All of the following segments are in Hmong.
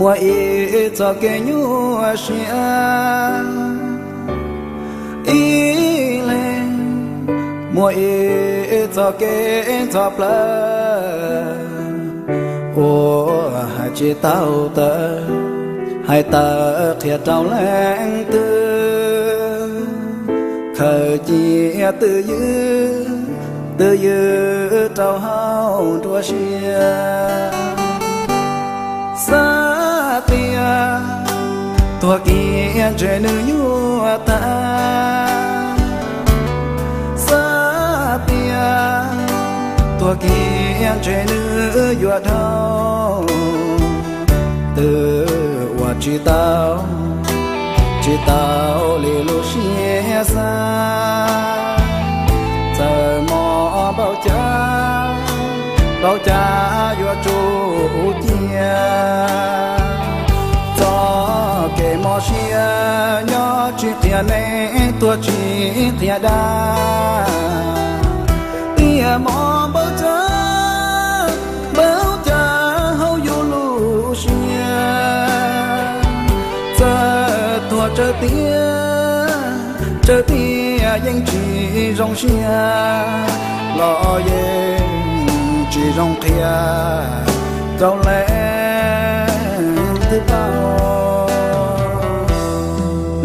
Muaj ib txoj kev nyuaj siab ib leeg, muaj ib txoj kev ntxhov plawv uas hais tsis tau tawm, hais tawm qhia rau leej twg. Khaws cia twj ywm, twj ywm rau hauv nruab siab. Xav tias tuag kiag ntshe nws yuav tag, xav tias tuag kiag ntshe nws yuav dhau. Twb ua tsis tau, tsis tau li lub siab xav. Txawm mob npaum cas, npaum cas yuav tsum cia. Txoj kev mob siab nyob tsis qhia neeg, tuag tsis qhia dab. Tiam mob npaum cas, npaum cas hauv yus lub siab. Txawm tuag tsawg tiag, tsawg tiag yeej tsis zoo siab, los yeej tsis zoo qhia rau leej twg paub.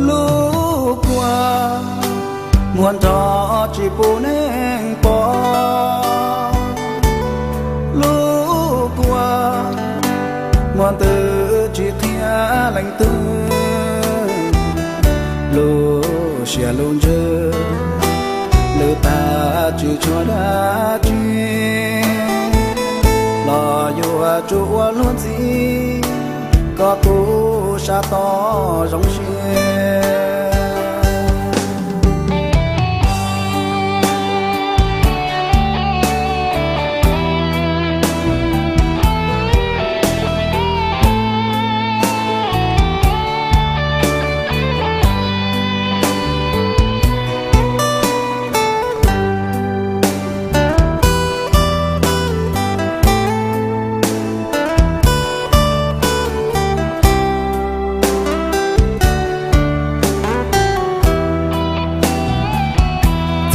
Lub kua muag nrov tsis pub neeg pom, lub kua muag ntws tsis qhia leej twg. Lub siab lub ntsws lwm tag tsis tshuav dab tsi, los yuav tsum ua luag ntxhi kom kuv sab tod zoo siab.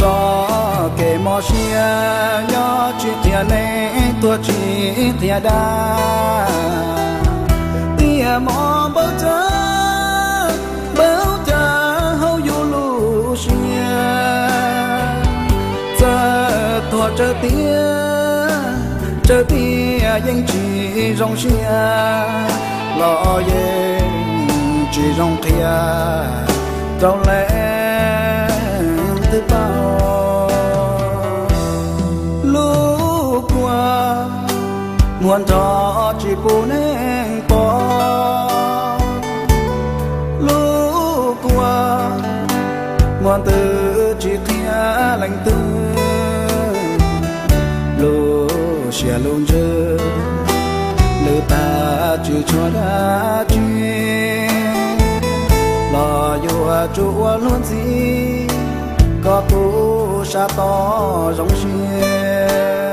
Txoj kev mob siab nyob tsis qhia neeg, tuag tsis qhia dab. Tiam mob npaum cas, npaum cas hauv yus lub siab. Txawm tuag tsawg tiag, tsawg tiag yeej tsis zoo siab, los yeej tsis zoo qhia rau leej twg paub. Lub kua muag nrov tsis pub neeg pom, lub kua muag ntws tsis qhia leej twg. Lub siab lub ntsws lwm tag tsis tshuav dab tsi, los yuav tsum ua luag ntxhi kom kuv sab tod zoo siab.